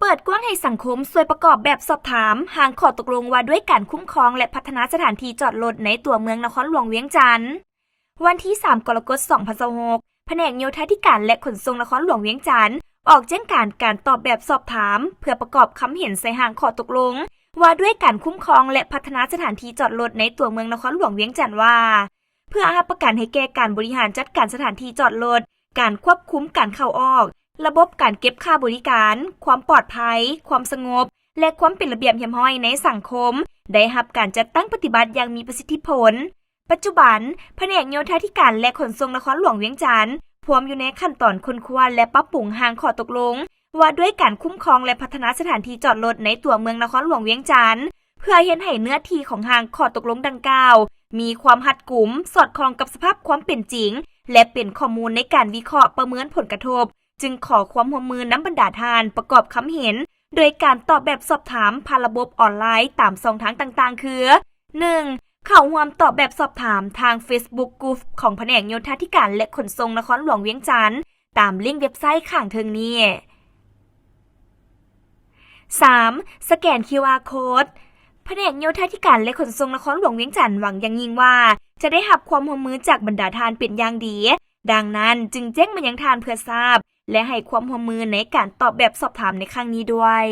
ເປີດກວ້າງໃຫ້ສັງຄົມຊ່ວຍປະກອບແບບສອບຖາມຮ່າງຂໍ້ຕົກລົງວ່າດ້ວຍການຄຸ້ມຄອງ ແລະ ພັດທະນາສະຖານທີ່ຈອດລົດໃນຕົວເມືອງນະຄອນຫຼວງວຽງຈັນ. ວັນທີສາມ ກໍລະກົດ ສອງພັນຊາວຫົກ ພະແນກໂຍທາທິການ ແລະ ຂົນສົ່ງນະຄອນຫຼວງວຽງຈັນ ອອກແຈ້ງການການຕອບແບບສອບຖາມ ເພື່ອປະກອບຄຳເຫັນໃສ່ຮ່າງຂໍ້ຕົກລົງວ່າດ້ວຍການຄຸ້ມຄອງ ແລະ ພັດທະນາສະຖານທີ່ຈອດລົດໃນຕົວເມືອງນະຄອນຫຼວງວຽງຈັນວ່າ ເພື່ອຮັບປະກັນໃຫ້ແກ່ການບໍລິຫານຈັດການສະຖານທີ່ຈອດລົດ, ການຄວບຄຸມການເຂົ້າອອກ, ລະບົບການເກັບຄ່າບໍລິການ, ຄວາມປອດໄພ, ຄວາມສະຫງົບ ແລະ ຄວາມເປັນລະບຽບຮຽບຮ້ອຍໃນສັງຄົມ ໄດ້ຮັບການຈັດຕັ້ງປະຕິບັດຢ່າງມີປະສິດທິຜົນ. ປັດຈຸບັນ, ພະແນກໂຍທາທິການ ແລະ ຂົນສົ່ງນະຄອນຫຼວງວຽງຈັນ ພວມຢູ່ໃນຂັ້ນຕອນຄົ້ນຄວ້າ ແລະ ປັບປຸງຮ່າງຂໍ້ຕົກລົງ ວ່າດ້ວຍການຄຸ້ມຄອງ ແລະ ພັດທະນາສະຖານທີ່ຈອດລົດໃນຕົວເມືອງນະຄອນຫຼວງວຽງຈັນ ເພື່ອເຮັດໃຫ້ເນື້ອທີ່ຂອງຮ່າງຂໍ້ຕົກລົງດັ່ງກ່າວ ມີຄວາມຮັດກຸມ, ສອດຄ່ອງກັບສະພາບຄວາມເປັນຈິງ ແລະ ເປັນຂໍ້ມູນໃນການວິເຄາະປະເມີນຜົນກະທົບ, ຈຶ່ງຂໍຄວາມຮ່ວມມືນຳບັນດາທ່ານປະກອບຄຳເຫັນ ໂດຍການຕອບແບບສອບຖາມຜ່ານລະບົບອອນລາຍຕາມຊ່ອງທາງຕ່າງໆ ຄື: ໜຶ່ງ ເຂົ້າຮ່ວມຕອບແບບສອບຖາມທາງ Facebook Group ຂອງພະແນກໂຍທາທິການ ແລະ ຂົນສົ່ງນະຄອນຫຼວງວຽງຈັນ ຕາມລິ້ງເວັບໄຊຂ້າງເທິງນີ້. ສາມ ສະແກນ ຄິວອາ ໂຄດ. ພະແນກໂຍທາທິການ ແລະ ຂົນສົ່ງນະຄອນຫຼວງວຽງຈັນ ຫວັງຢ່າງຍິ່ງວ່າຈະໄດ້ຮັບຄວາມຮ່ວມມືຈາກບັນດາທ່ານເປັນຢ່າງດີ, ດັ່ງນັ້ນຈຶ່ງແຈ້ງມາຍັງທ່ານເພື່ອຊາບ ແລະ ໃຫ້ຄວາມຮ່ວມມືໃນການຕອບແບບສອບຖາມໃນຄັ້ງນີ້ດ້ວຍ.